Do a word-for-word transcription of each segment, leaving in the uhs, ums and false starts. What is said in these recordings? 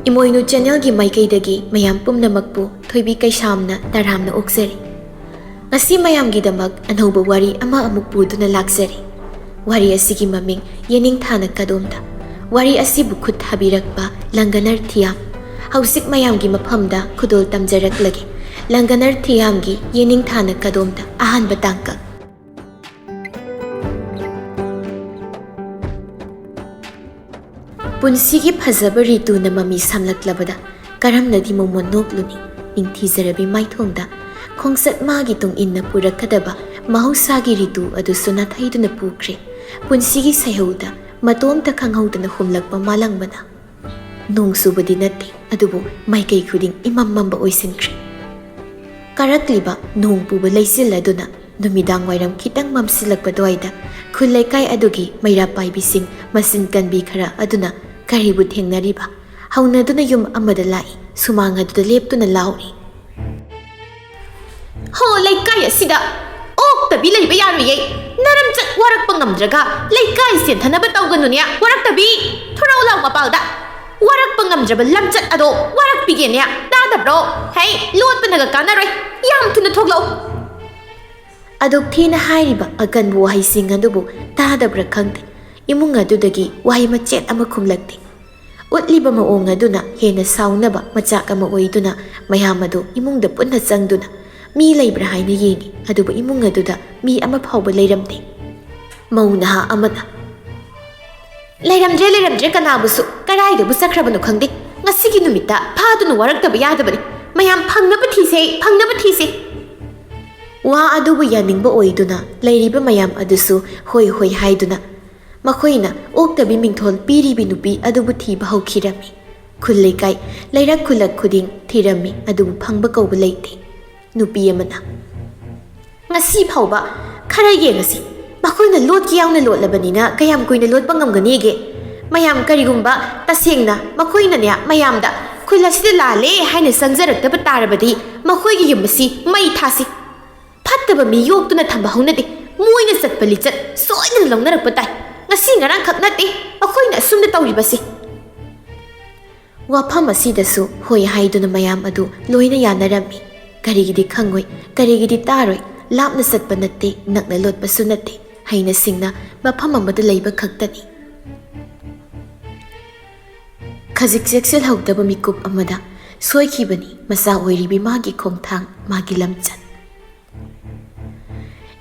ꯏꯃꯣꯏꯅꯨ ꯆꯦꯅꯦꯜꯒꯤ ꯃꯥꯏꯀꯩꯗꯒꯤ ꯃꯌꯥꯝ ꯄꯨꯝꯅꯃꯛꯄꯨ ꯊꯣꯏꯕꯤ ꯀꯩꯁꯥꯝꯅ ꯇꯔꯥꯝꯅ ꯑꯣꯛꯆꯔꯤ꯫ ꯉꯁꯤ ꯃꯌꯥꯝꯒꯤꯗꯃꯛ ꯑꯅꯧꯕ ꯋꯥꯔꯤ ꯑꯃ ꯑꯃꯨꯛ ꯄꯨꯗꯨꯅ ꯂꯥꯛꯆꯔꯤ꯫ ꯋꯥꯔꯤ ꯑꯁꯤꯒꯤ ꯃꯃꯤꯡ ꯌꯦꯅꯤꯡꯊꯥꯅ ꯀꯗꯣꯝꯗ꯫ ꯋꯥꯔꯤ ꯑꯁꯤꯕꯨ ꯈꯨꯠ ꯊꯥꯕꯤꯔꯛꯄ ꯂꯪꯒꯅꯔ ꯊꯤꯌꯥꯝ꯫ ꯍꯧꯖꯤꯛ ꯃꯌꯥꯝꯒꯤ ꯃꯐꯝꯗ ꯈꯨꯗꯣꯜ ꯇꯝꯖꯔꯛꯂꯒꯦ꯫ ꯂꯪꯒꯅꯔ ꯊꯤꯌꯥꯝꯒꯤ ꯌꯦꯅꯤꯡꯊꯥꯅ ꯀꯗꯣꯝꯗ ꯑꯍꯥꯟꯕ ꯇꯥꯡꯀꯛ꯫ ꯄꯨꯟꯁꯤꯒꯤ ꯐꯖꯕ ꯔꯤꯇꯨꯅ ꯃꯃꯤ ꯁꯥꯝꯂꯛꯂꯕꯗ ꯀꯔꯝꯅꯗꯤ ꯃꯣꯃꯣꯟ ꯅꯣꯛꯂꯨꯅꯤ? ꯅꯤꯡꯊꯤꯖꯔꯕꯤ ꯃꯥꯏꯊꯣꯡꯗ ꯈꯣꯡꯆꯠ ꯃꯥꯒꯤ ꯇꯨꯡ ꯏꯟꯅ ꯄꯨꯔꯛꯀꯗꯕ ꯃꯍꯧꯁꯥꯒꯤ ꯔꯤꯇꯨ ꯑꯗꯨꯁꯨ ꯅꯥꯊꯩꯗꯨꯅ ꯄꯨꯈ꯭ꯔꯦ꯫ ꯄꯨꯟꯁꯤꯒꯤ ꯁꯩꯍꯧꯗ ꯃꯇꯣꯝꯇ ꯈꯪꯍꯧꯗꯅ ꯍꯨꯝꯂꯛꯄ ꯃꯥꯂꯪꯕꯅ꯫ ꯅꯣꯡ ꯆꯨꯕꯗꯤ ꯅꯠꯇꯦ, ꯑꯗꯨꯕꯨ ꯃꯥꯏꯀꯩ ꯈꯨꯗꯤꯡ ꯏꯃꯝ ꯃꯝꯕ ꯑꯣꯏꯁꯤꯟꯈ꯭ꯔꯦ꯫ ꯀꯥꯔꯛꯂꯤꯕ ꯅꯣꯡ ꯄꯨꯕ ꯂꯩꯆꯤꯜ ꯑꯗꯨꯅ ꯅꯨꯃꯤꯗꯥꯡ ꯋꯥꯏꯔꯝ ꯈꯤꯇꯪ ꯃꯝꯁꯤꯜꯂꯛꯄ ꯑꯗꯨꯋꯥꯏꯗ ꯈꯨꯜ ꯂꯩꯀꯥꯏ ꯑꯗꯨꯒꯤ ꯃꯩꯔꯥ ꯄꯥꯏꯕꯤꯁꯤꯡ ꯃꯆꯤꯟ ꯀꯟꯕꯤ ꯈꯔ ꯑꯗꯨꯅ ꯀꯔꯤꯕꯨ ꯊꯦꯡꯅꯔꯤꯕ? ꯍꯧꯅꯗꯨꯅ ꯌꯨꯝ ꯑꯃꯗ ꯂꯥꯛꯏ꯫ ꯁꯨꯃꯥꯡ ꯑꯗꯨꯗ ꯂꯦꯞꯇꯨꯅ ꯂꯥꯎꯔꯤ꯫ "ꯍꯣ, ꯂꯩꯀꯥꯏ ꯑꯁꯤꯗ ꯑꯣꯛꯇꯕꯤ ꯂꯩꯕ ꯌꯥꯔꯣꯏꯌꯦ꯫ ꯅꯔꯝꯆꯠ ꯋꯥꯔꯛꯄ ꯉꯝꯗ꯭ꯔꯒ ꯂꯩꯀꯥꯏ ꯆꯦꯟꯊꯅꯕ ꯇꯧꯒꯅꯨꯅꯦ, ꯋꯥꯔꯛꯇꯕꯤ꯫ ꯊꯣꯔꯛꯎ ꯂꯥꯎ ꯃꯄꯥꯜꯗ꯫ ꯋꯥꯔꯛꯄ ꯉꯝꯗ꯭ꯔꯕ ꯂꯝꯆꯠ ꯑꯗꯣ ꯋꯥꯔꯛꯄꯤꯒꯦꯅꯦ, ꯇꯥꯗꯕ꯭ꯔꯣ? ꯍꯩ, ꯂꯣꯠꯄꯅꯒ ꯀꯥꯟꯅꯔꯣꯏ꯫ ꯌꯥꯝ ꯊꯨꯅ ꯊꯣꯛꯂꯛꯎ꯫" ꯑꯗꯨꯛ ꯊꯤꯅ ꯍꯥꯏꯔꯤꯕ ꯑꯀꯟꯕ ꯋꯥꯍꯩꯁꯤꯡ ꯑꯗꯨꯕꯨ ꯇꯥꯗꯕ꯭ꯔꯥ ꯈꯪꯗꯦ, ꯏꯃꯨꯡ ꯑꯗꯨꯗꯒꯤ ꯋꯥꯍꯩ ꯃꯆꯦꯠ ꯑꯃ ꯈꯨꯝꯂꯛꯇꯦ꯫ ꯎꯠꯂꯤꯕ ꯃꯑꯣꯡ ꯑꯗꯨꯅ ꯍꯦꯟꯅ ꯁꯥꯎꯅꯕ ꯃꯆꯥꯛ ꯑꯃ ꯑꯣꯏꯗꯨꯅ ꯃꯌꯥꯝ ꯑꯗꯨ ꯏꯃꯨꯡꯗ ꯄꯨꯟꯅ ꯆꯪꯗꯨꯅ ꯃꯤ ꯂꯩꯕ꯭ꯔꯥ ꯍꯥꯏꯅ ꯌꯦꯡꯏ, ꯑꯗꯨꯕꯨ ꯏꯃꯨꯡ ꯑꯗꯨꯗ ꯃꯤ ꯑꯃ ꯐꯥꯎꯕ ꯂꯩꯔꯝꯗꯦ꯫ ꯃꯧ ꯅꯍꯥ ꯑꯃꯅ, "ꯂꯩꯔꯝꯗ꯭ꯔꯦ, ꯂꯩꯔꯝꯗ꯭ꯔꯦ, ꯀꯅꯥꯕꯨꯁꯨ꯫ ꯀꯗꯥꯏꯗꯕꯨ ꯆꯠꯈ꯭ꯔꯕꯅꯣ ꯈꯪꯗꯦ꯫ ꯉꯁꯤꯒꯤ ꯅꯨꯃꯤꯠꯇ ꯐꯥꯗꯨꯅ ꯋꯥꯔꯛꯇꯕ ꯌꯥꯗꯕꯅꯤ꯫ ꯃꯌꯥꯝ ꯐꯪꯅꯕ ꯊꯤꯁꯦ, ꯐꯪꯅꯕ ꯊꯤꯁꯦ꯫" ꯋꯥ ꯑꯗꯨꯕꯨ ꯌꯥꯅꯤꯡꯕ ꯑꯣꯏꯗꯨꯅ ꯂꯩꯔꯤꯕ ꯃꯌꯥꯝ ꯑꯗꯨꯁꯨ ꯍꯣꯏ ꯍꯣꯏ ꯍꯥꯏꯗꯨꯅ ꯃꯈꯣꯏꯅ ꯑꯣꯛꯇꯕꯤ ꯃꯤꯡꯊꯣꯜ ꯄꯤꯔꯤꯕꯤ ꯅꯨꯄꯤ ꯑꯗꯨꯕꯨ ꯊꯤꯕ ꯍꯧꯈꯤꯔꯝꯃꯤ꯫ ꯈꯨꯜ ꯂꯩꯀꯥꯏ, ꯂꯩꯔꯛ ꯈꯨꯜꯂꯛ ꯈꯨꯗꯤꯡ ꯊꯤꯔꯝꯃꯤ, ꯑꯗꯨꯕꯨ ꯐꯪꯕ ꯀꯧꯕ ꯂꯩꯇꯦ꯫ ꯅꯨꯄꯤ ꯑꯃꯅ, "ꯉꯁꯤ ꯐꯥꯎꯕ ꯈꯔ ꯌꯦꯡꯉꯁꯤ꯫ ꯃꯈꯣꯏꯅ ꯂꯣꯠꯀꯦ ꯌꯥꯎꯅ ꯂꯣꯠꯂꯕꯅꯤꯅ ꯀꯌꯥꯝ ꯀꯨꯏꯅ ꯂꯣꯠꯄ ꯉꯝꯒꯅꯤꯒꯦ? ꯃꯌꯥꯝ, ꯀꯔꯤꯒꯨꯝꯕ ꯇꯁꯦꯡꯅ ꯃꯈꯣꯏꯅꯅꯦ, ꯃꯌꯥꯝꯗ ꯈꯨꯜ ꯑꯁꯤꯗ ꯂꯥꯜꯂꯦ ꯍꯥꯏꯅ ꯆꯪꯖꯔꯛꯇꯕ ꯇꯥꯔꯕꯗꯤ ꯃꯈꯣꯏꯒꯤ ꯌꯨꯝ ꯑꯁꯤ ꯃꯩ ꯊꯥꯁꯤ꯫ ꯐꯠꯇꯕ ꯃꯤ ꯌꯣꯛꯇꯨꯅ ꯊꯝꯕ ꯍꯧꯅꯗꯦ꯫ ꯃꯣꯏꯅ ꯆꯠꯄ ꯂꯤꯆꯠ ꯁꯣꯏꯗꯅ ꯂꯧꯅꯔꯛꯄ ꯇꯥꯏ꯫ ꯉꯁꯤ ꯉꯔꯥꯡꯈꯛ ꯅꯠꯇꯦ ꯃꯈꯣꯏꯅ ꯑꯁꯨꯝꯅ ꯇꯧꯔꯤꯕꯁꯤ꯫" ꯋꯥꯐꯝ ꯑꯁꯤꯗꯁꯨ ꯍꯣꯏ ꯍꯥꯏꯗꯨꯅ ꯃꯌꯥꯝ ꯑꯗꯨ ꯂꯣꯏꯅ ꯌꯥꯅꯔꯝꯃꯤ꯫ ꯀꯔꯤꯒꯤꯗꯤ ꯈꯪꯉꯣꯏ, ꯀꯔꯤꯒꯤꯗꯤ ꯇꯥꯔꯣꯏ, ꯂꯥꯞꯅ ꯆꯠꯄ ꯅꯠꯇꯦ, ꯅꯛꯅ ꯂꯣꯠꯄꯁꯨ ꯅꯠꯇꯦ, ꯍꯩꯅ ꯁꯤꯡꯅ ꯃꯐꯝ ꯑꯃꯗ ꯂꯩꯕ ꯈꯛꯇꯅꯤ꯫ ꯈꯖꯤꯛ ꯆꯦꯛꯁꯤꯜꯍꯧꯗꯕ ꯃꯤꯀꯨꯞ ꯑꯃꯗ ꯁꯣꯏꯈꯤꯕꯅꯤ ꯃꯆꯥ ꯑꯣꯏꯔꯤꯕꯤ ꯃꯥꯒꯤ ꯈꯣꯡꯊꯥꯡ, ꯃꯥꯒꯤ ꯂꯝꯆꯠ꯫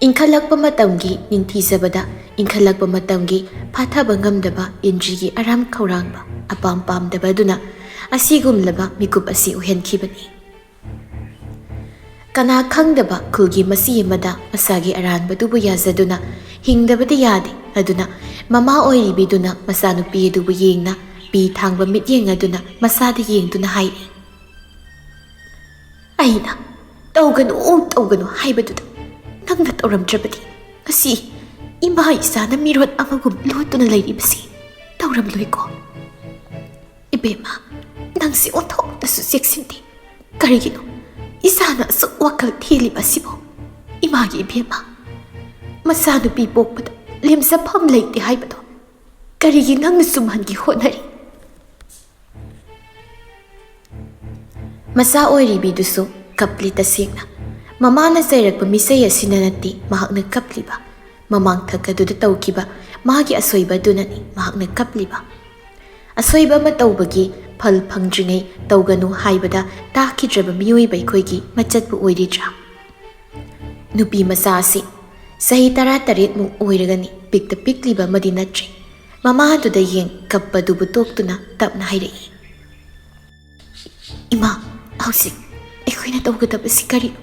ꯏꯟꯈꯠꯂꯛꯄ ꯃꯇꯝꯒꯤ ꯅꯤꯡꯊꯤꯖꯕꯗ, ꯏꯟꯈꯠꯂꯛꯄ ꯃꯇꯝꯒꯤ ꯐꯥꯊꯕ ꯉꯝꯗꯕ ꯏꯟꯗ꯭ꯔꯤꯒꯤ ꯑꯔꯥꯝ ꯈꯧꯔꯥꯡꯕ, ꯑꯄꯥꯝ ꯄꯥꯝꯗꯕ ꯑꯗꯨꯅ ꯑꯁꯤꯒꯨꯝꯂꯕ ꯃꯤꯀꯨꯞ ꯑꯁꯤ ꯑꯣꯏꯍꯟꯈꯤꯕꯅꯤ꯫ ꯀꯅꯥ ꯈꯪꯗꯕ ꯈꯨꯜꯒꯤ ꯃꯆꯤ ꯑꯃꯗ ꯃꯁꯥꯒꯤ ꯑꯔꯥꯟꯕꯗꯨꯕꯨ ꯌꯥꯖꯗꯨꯅ ꯍꯤꯡꯗꯕꯗꯤ ꯌꯥꯗꯦ꯫ ꯑꯗꯨꯅ ꯃꯃꯥ ꯑꯣꯏꯔꯤꯕꯤꯗꯨꯅ ꯃꯆꯥꯅꯨꯄꯤ ꯑꯗꯨꯕꯨ ꯌꯦꯡꯅ ꯄꯤ ꯊꯥꯡꯕ ꯃꯤꯠꯌꯦꯡ ꯑꯗꯨꯅ ꯃꯆꯥꯗ ꯌꯦꯡꯗꯨꯅ ꯍꯥꯏꯔꯤ, "ꯑꯩꯅ ꯇꯧꯒꯅꯨ, ꯇꯧꯒꯅꯨ ꯍꯥꯏꯕꯗꯨꯗ ꯅꯪꯅ ꯇꯧꯔꯝꯗ꯭ꯔꯕꯗꯤ ꯉꯁꯤ ꯏꯃꯥ ꯏꯆꯥꯅ ꯃꯤꯔꯣꯠ ꯑꯃꯒꯨꯝ ꯂꯣꯠꯇꯨꯅ ꯂꯩꯔꯤꯕꯁꯤ ꯇꯧꯔꯝꯂꯣꯏꯀꯣ? ꯏꯕꯦꯝꯃ, ꯅꯪꯁꯤ ꯑꯣꯟꯊꯣꯛꯅꯁꯨ ꯆꯦꯛꯁꯤꯟꯗꯦ꯫ ꯀꯔꯤꯒꯤꯅꯣ ꯏꯆꯥꯅ ꯑꯁꯨꯛ ꯋꯥꯈꯜ ꯊꯦꯜꯂꯤꯕ ꯑꯁꯤꯕꯨ? ꯏꯃꯥꯒꯤ ꯏꯕꯦꯝꯃ, ꯃꯆꯥꯅꯨꯄꯤ ꯄꯣꯛꯄꯗ ꯂꯦꯝꯖꯐꯝ ꯂꯩꯇꯦ ꯍꯥꯏꯕꯗꯣ ꯀꯔꯤꯒꯤ ꯅꯪꯅ ꯆꯨꯝꯍꯟꯒꯦ ꯍꯣꯠꯅꯔꯤ?" ꯃꯆꯥ ꯑꯣꯏꯔꯤꯕꯤꯗꯨꯁꯨ ꯀꯞꯂꯤ ꯇꯁꯦꯡꯅ꯫ ꯃꯃꯥꯅ ꯆꯩꯔꯛꯄ ꯃꯤꯆꯩ ꯑꯁꯤꯅ ꯅꯠꯇꯦ ꯃꯍꯥꯛꯅ ꯀꯞꯂꯤꯕ꯫ ꯃꯃꯥꯡꯊꯛ ꯑꯗꯨꯗ ꯇꯧꯈꯤꯕ ꯃꯥꯒꯤ ꯑꯁꯣꯏꯕ ꯑꯗꯨꯅꯅꯤ ꯃꯍꯥꯛꯅ ꯀꯞꯂꯤꯕ꯫ ꯑꯁꯣꯏꯕ ꯑꯃ ꯇꯧꯕꯒꯤ ꯐꯜ ꯐꯪꯗ꯭ꯔꯤꯉꯩ ꯇꯧꯒꯅꯨ ꯍꯥꯏꯕꯗ ꯇꯥꯈꯤꯗ꯭ꯔꯕ ꯃꯤꯑꯣꯏꯕ ꯑꯩꯈꯣꯏꯒꯤ ꯃꯆꯠꯄꯨ ꯑꯣꯏꯔꯤꯗ꯭ꯔꯥ? ꯅꯨꯄꯤ ꯃꯆꯥ ꯑꯁꯤ ꯆꯍꯤ ꯇꯔꯥꯇꯔꯦꯠꯃꯨꯛ ꯑꯣꯏꯔꯒꯅꯤ ꯄꯤꯛꯇ ꯄꯤꯛꯂꯤꯕ ꯑꯃꯗꯤ ꯅꯠꯇ꯭ꯔꯦ꯫ ꯃꯃꯥꯗꯨꯗ ꯌꯦꯡ ꯀꯞꯄꯗꯨꯕꯨ ꯇꯣꯛꯇꯨꯅ ꯇꯞꯅ ꯍꯥꯏꯔꯛꯏ, "ꯏꯃꯥ, ꯍꯧꯖꯤꯛ ꯑꯩꯈꯣꯏꯅ ꯇꯧꯒꯗꯕꯁꯤ ꯀꯔꯤꯅꯣ?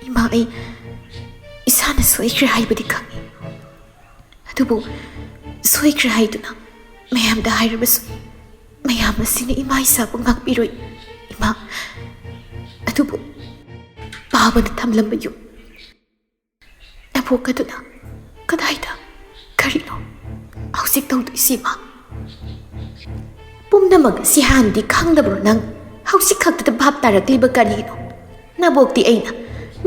ꯏꯃꯥ, ꯑꯩ ꯏꯁꯥꯅ ꯁꯣꯏꯈ꯭ꯔꯦ ꯍꯥꯏꯕꯗꯤ ꯈꯪꯏ꯫ ꯑꯗꯨꯕꯨ ꯁꯣꯏꯈ꯭ꯔꯦ ꯍꯥꯏꯗꯨꯅ ꯃꯌꯥꯝꯗ ꯍꯥꯏꯔꯕꯁꯨ ꯃꯌꯥꯝ ꯑꯁꯤꯅ ꯏꯃꯥ ꯏꯆꯥꯕꯨ ꯉꯥꯛꯄꯤꯔꯣꯏ꯫ ꯏꯃꯥ, ꯑꯗꯨꯕꯨ ꯄꯥꯕꯅ ꯊꯝꯂꯝꯕ ꯌꯨꯝ, ꯅꯕꯣꯛ ꯑꯗꯨꯅ ꯀꯗꯥꯏꯗ? ꯀꯔꯤꯅꯣ ꯍꯧꯖꯤꯛ ꯇꯧꯗꯣꯏꯁꯤ, ꯏꯃꯥ?" "ꯄꯨꯝꯅꯃꯛ ꯑꯁꯤ ꯍꯥꯟꯅꯗꯤ ꯈꯪꯗꯕ꯭ꯔꯣ ꯅꯪ? ꯍꯧꯖꯤꯛ ꯈꯛꯇꯗ ꯚꯥꯞ ꯇꯥꯔꯛꯂꯤꯕ ꯀꯔꯤꯅꯣ? ꯅꯕꯣꯛꯇꯤ ꯑꯩꯅ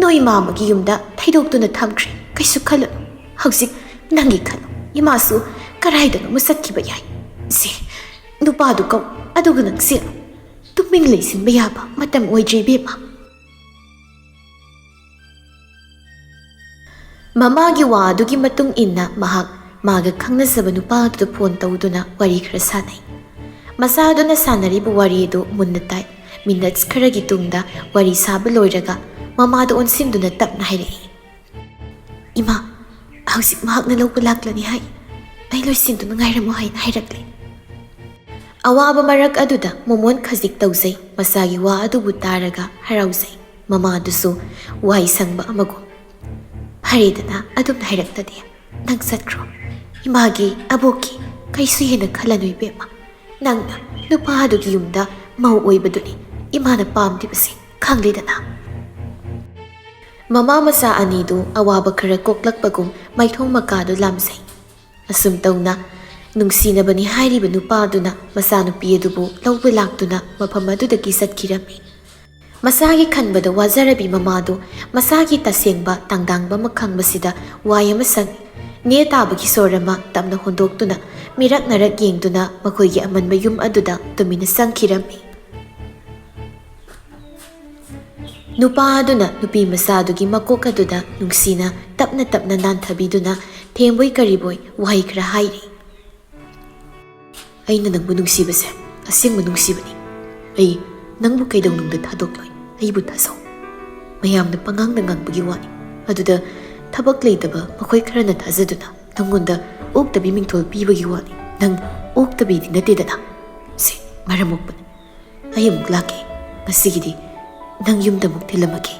ꯅꯣꯏ ꯃꯥꯃꯒꯤ ꯌꯨꯝꯗ ꯊꯩꯗꯣꯛꯇꯨꯅ ꯊꯝꯈ꯭ꯔꯦ꯫ ꯀꯩꯁꯨ ꯈꯜꯂꯨꯅꯨ꯫ ꯍꯧꯖꯤꯛ ꯅꯪꯒꯤ ꯈꯜꯂꯨ꯫ ꯏꯃꯥꯁꯨ ꯀꯔꯥꯏꯗꯅꯣꯃ ꯆꯠꯈꯤꯕ ꯌꯥꯏ꯫ ꯁꯦ, ꯅꯨꯄꯥꯗꯨ ꯀꯧ꯫ ꯑꯗꯨꯒ ꯅꯪꯁꯦ ꯇꯨꯃꯤꯟ ꯂꯩꯁꯤꯟꯕ ꯌꯥꯕ ꯃꯇꯝ ꯑꯣꯏꯗ꯭ꯔꯦ, ꯏꯕꯦꯝꯃ꯫ ꯃꯃꯥꯒꯤ ꯋꯥ ꯑꯗꯨꯒꯤ ꯃꯇꯨꯡ ꯏꯟꯅ ꯃꯍꯥꯛ ꯃꯥꯒ ꯈꯪꯅꯖꯕ ꯅꯨꯄꯥ ꯑꯗꯨꯗ ꯐꯣꯟ ꯇꯧꯗꯨꯅ ꯋꯥꯔꯤ ꯈꯔ ꯁꯥꯟꯅꯩ꯫ ꯃꯆꯥ ꯑꯗꯨꯅ ꯁꯥꯟꯅꯔꯤꯕ ꯋꯥꯔꯤ ꯑꯗꯨ ꯃꯨꯟꯅ ꯇꯥꯏ꯫ ꯃꯤꯅꯠꯁ ꯈꯔꯒꯤ ꯇꯨꯡꯗ ꯋꯥꯔꯤ ꯁꯥꯕ ꯂꯣꯏꯔꯒ ꯃꯃꯥꯗ ꯑꯣꯟꯁꯤꯟꯗꯨꯅ ꯇꯞꯅ ꯍꯥꯏꯔꯛꯏ, "ꯏꯃꯥ, ꯍꯧꯖꯤꯛ ꯃꯍꯥꯛꯅ ꯂꯧꯕ ꯂꯥꯛꯂꯅꯤ ꯍꯥꯏ꯫ ꯑꯩ ꯂꯣꯏꯁꯤꯟꯗꯨꯅ ꯉꯥꯏꯔꯝꯃꯨ ꯍꯥꯏꯅ ꯍꯥꯏꯔꯛꯂꯦ꯫" ꯑꯋꯥꯕ ꯃꯔꯛ ꯑꯗꯨꯗ ꯃꯣꯃꯣꯟ ꯈꯖꯤꯛ ꯇꯧꯖꯩ꯫ ꯃꯆꯥꯒꯤ ꯋꯥ ꯑꯗꯨꯕꯨ ꯇꯥꯔꯒ ꯍꯔꯥꯎꯖꯩ꯫ ꯃꯃꯥꯗꯨꯁꯨ ꯋꯥꯍꯩ ꯁꯪꯕ ꯑꯃꯒꯨꯝ, "ꯐꯔꯦꯗꯅ, ꯑꯗꯨꯝꯅ ꯍꯥꯏꯔꯛꯇꯗꯤ꯫ ꯅꯪ ꯆꯠꯈ꯭ꯔꯣ꯫ ꯏꯃꯥꯒꯤ, ꯑꯕꯣꯛꯀꯤ ꯀꯩꯁꯨ ꯍꯦꯟꯅ ꯈꯜꯂꯅꯨ, ꯏꯕꯦꯝꯃ꯫ ꯅꯪꯅ ꯅꯨꯄꯥ ꯑꯗꯨꯒꯤ ꯌꯨꯝꯗ ꯃꯧ ꯑꯣꯏꯕꯗꯨꯅꯤ ꯏꯃꯥꯅ ꯄꯥꯝꯗ꯭ꯔꯤꯕꯁꯦ, ꯈꯪꯂꯦꯗꯅ꯫" ꯃꯃꯥ ꯃꯆꯥ ꯑꯅꯤꯗꯨ ꯑꯋꯥꯕ ꯈꯔ ꯀꯣꯛꯂꯛꯄꯒꯨꯝ ꯃꯥꯏꯊꯣꯡ ꯃꯀꯥꯗꯨ ꯂꯥꯝꯖꯩ꯫ ꯑꯁꯨꯝ ꯇꯧꯅ ꯅꯨꯡꯁꯤꯅꯕꯅꯤ ꯍꯥꯏꯔꯤꯕ ꯅꯨꯄꯥꯗꯨꯅ ꯃꯆꯥꯅꯨꯄꯤ ꯑꯗꯨꯕꯨ ꯂꯧꯕ ꯂꯥꯛꯇꯨꯅ ꯃꯐꯝ ꯑꯗꯨꯗꯒꯤ ꯆꯠꯈꯤꯔꯝꯃꯤ꯫ ꯃꯆꯥꯒꯤ ꯈꯟꯕꯗ ꯋꯥꯖꯔꯕꯤ ꯃꯃꯥꯗꯨ ꯃꯆꯥꯒꯤ ꯇꯁꯦꯡꯕ ꯇꯥꯡꯗꯥꯡꯕ ꯑꯃ ꯈꯪꯕꯁꯤꯗ ꯋꯥꯏ ꯑꯃ ꯁꯪꯏ꯫ ꯅꯦ ꯇꯥꯕꯒꯤ ꯁꯣꯔ ꯑꯃ ꯇꯞꯅ ꯍꯣꯟꯗꯣꯛꯇꯨꯅ ꯃꯤꯔꯛ ꯅꯔꯛ ꯌꯦꯡꯗꯨꯅ ꯃꯈꯣꯏꯒꯤ ꯑꯃꯟꯕ ꯌꯨꯝ ꯑꯗꯨꯗ ꯇꯨꯃꯤꯟꯅ ꯆꯪꯈꯤꯔꯝꯃꯤ꯫ ꯅꯨꯄꯥ ꯑꯗꯨꯅ ꯅꯨꯄꯤ ꯃꯆꯥꯗꯨꯒꯤ ꯃꯀꯣꯛ ꯑꯗꯨꯗ ꯅꯨꯡꯁꯤꯅ ꯇꯞꯅ ꯇꯞꯅ ꯅꯥꯟꯊꯕꯤꯗꯨꯅ ꯊꯦꯝꯕꯣꯏ ꯀꯔꯤꯕꯣꯏ ꯋꯥꯍꯩ ꯈꯔ ꯍꯥꯏꯔꯤ꯫ "ꯑꯩꯅ ꯅꯪꯕꯨ ꯅꯨꯡꯁꯤꯕꯁꯦ ꯑꯁꯦꯡꯕ ꯅꯨꯡꯁꯤꯕꯅꯤ꯫ ꯑꯩ ꯅꯪꯕꯨ ꯀꯩꯗꯧꯅꯨꯡꯗ ꯊꯥꯗꯣꯛꯂꯣꯏ꯫ ꯑꯩꯕꯨ ꯊꯥꯖꯧ꯫ ꯃꯌꯥꯝꯅ ꯄꯉꯥꯡꯗ ꯉꯥꯡꯕꯒꯤ ꯋꯥꯅꯤ꯫ ꯑꯗꯨꯗ ꯊꯕꯛ ꯂꯩꯇꯕ ꯃꯈꯣꯏ ꯈꯔꯅ ꯊꯥꯖꯗꯨꯅ ꯅꯪꯉꯣꯟꯗ ꯑꯣꯛꯇꯕꯤ ꯃꯤꯡꯊꯣꯜ ꯄꯤꯕꯒꯤ ꯋꯥꯅꯤ꯫ ꯅꯪ ꯑꯣꯛꯇꯕꯤꯗꯤ ꯅꯠꯇꯦꯗꯅ꯫ ꯁꯦ, ꯃꯔꯝ ꯃꯣꯛꯄꯅꯤ꯫ ꯑꯩ ꯑꯃꯨꯛ ꯂꯥꯛꯀꯦ꯫ ꯉꯁꯤꯒꯤꯗꯤ ꯅꯪ ꯌꯨꯝꯗ ꯑꯃꯨꯛ ꯊꯤꯜꯂꯝꯃꯒꯦ꯫"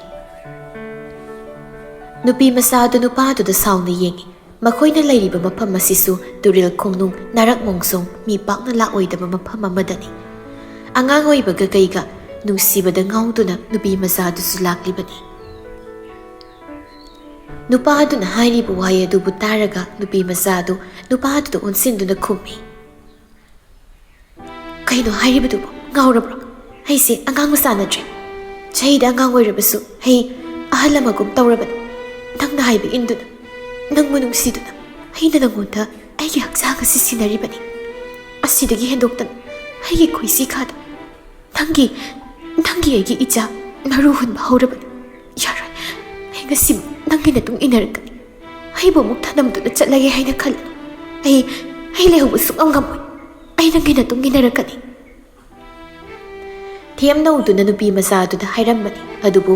ꯅꯨꯄꯤ ꯃꯆꯥ ꯑꯗꯨ ꯅꯨꯄꯥꯗꯨꯗ ꯁꯥꯎꯅ ꯌꯦꯡꯏ꯫ ꯃꯈꯣꯏꯅ ꯂꯩꯔꯤꯕ ꯃꯐꯝ ꯑꯁꯤꯁꯨ ꯇꯨꯔꯦꯜ ꯈꯣꯡꯅꯨꯡ, ꯅꯥꯔꯛ ꯃꯣꯡꯁꯣꯡ, ꯃꯤ ꯄꯥꯛꯅ ꯂꯥꯛꯑꯣꯏꯗꯕ ꯃꯐꯝ ꯑꯃꯗꯅꯤ꯫ ꯑꯉꯥꯡ ꯑꯣꯏꯕꯒ ꯀꯩꯒ ꯅꯨꯡꯁꯤꯕꯗ ꯉꯥꯎꯗꯨꯅ ꯅꯨꯄꯤ ꯃꯆꯥꯗꯨꯁꯨ ꯂꯥꯛꯂꯤꯕꯅꯤ꯫ ꯅꯨꯄꯥ ꯑꯗꯨꯅ ꯍꯥꯏꯔꯤꯕ ꯋꯥꯍꯩ ꯑꯗꯨꯕꯨ ꯇꯥꯔꯒ ꯅꯨꯄꯤ ꯃꯆꯥ ꯑꯗꯨ ꯅꯨꯄꯥ ꯑꯗꯨꯗ ꯑꯣꯟꯁꯤꯟꯗꯨꯅ ꯈꯨꯝꯃꯤ, "ꯀꯩꯅꯣ ꯍꯥꯏꯔꯤꯕꯗꯨꯕꯨ? ꯉꯥꯎꯔꯕ꯭ꯔꯣ? ꯑꯩꯁꯦ ꯑꯉꯥꯡ ꯃꯆꯥ ꯅꯠꯇ꯭ꯔꯦ꯫ ꯆꯍꯤꯗ ꯑꯉꯥꯡ ꯑꯣꯏꯔꯕꯁꯨ ꯑꯩ ꯑꯍꯜ ꯑꯃꯒꯨꯝ ꯇꯧꯔꯕꯅꯤ꯫ ꯅꯪꯅ ꯍꯥꯏꯕ ꯏꯟꯗꯨꯅ, ꯅꯪꯕꯨ ꯅꯨꯡꯁꯤꯗꯨꯅ ꯑꯩꯅ ꯅꯪꯉꯣꯟꯗ ꯑꯩꯒꯤ ꯍꯛꯆꯥꯡ ꯑꯁꯤ ꯁꯤꯟꯅꯔꯤꯕꯅꯤ꯫ ꯑꯁꯤꯗꯒꯤ ꯍꯦꯟꯗꯣꯛꯇꯅ ꯑꯩꯒꯤ ꯈꯣꯏꯁꯤ ꯈꯥꯗ ꯅꯪꯒꯤ, ꯅꯪꯒꯤ ꯑꯩꯒꯤ ꯏꯆꯥ ꯃꯔꯨ ꯍꯨꯟꯕ ꯍꯧꯔꯕꯅꯤ꯫ ꯌꯥꯔꯣꯏ, ꯑꯩ ꯉꯁꯤ ꯅꯪꯒꯤ ꯅꯇꯨꯡ ꯏꯟꯅꯔꯛꯀꯅꯤ꯫ ꯑꯩꯕꯨ ꯑꯃꯨꯛ ꯊꯅꯝꯗꯨꯅ ꯆꯠꯂꯒꯦ ꯍꯥꯏꯅ ꯈꯜꯂꯨ꯫ ꯑꯩ, ꯑꯩ ꯂꯩꯍꯧꯕ ꯁꯨꯛꯉꯝ ꯉꯝꯃꯣꯏ꯫ ꯑꯩ ꯅꯪꯒꯤ ꯅꯇꯨꯡ ꯏꯟꯅꯔꯛꯀꯅꯤ꯫ ꯊꯦꯝꯅꯧꯗꯨꯅ ꯅꯨꯄꯤ ꯃꯆꯥꯗꯨꯗ ꯍꯥꯏꯔꯝꯕꯅꯤ꯫ ꯑꯗꯨꯕꯨ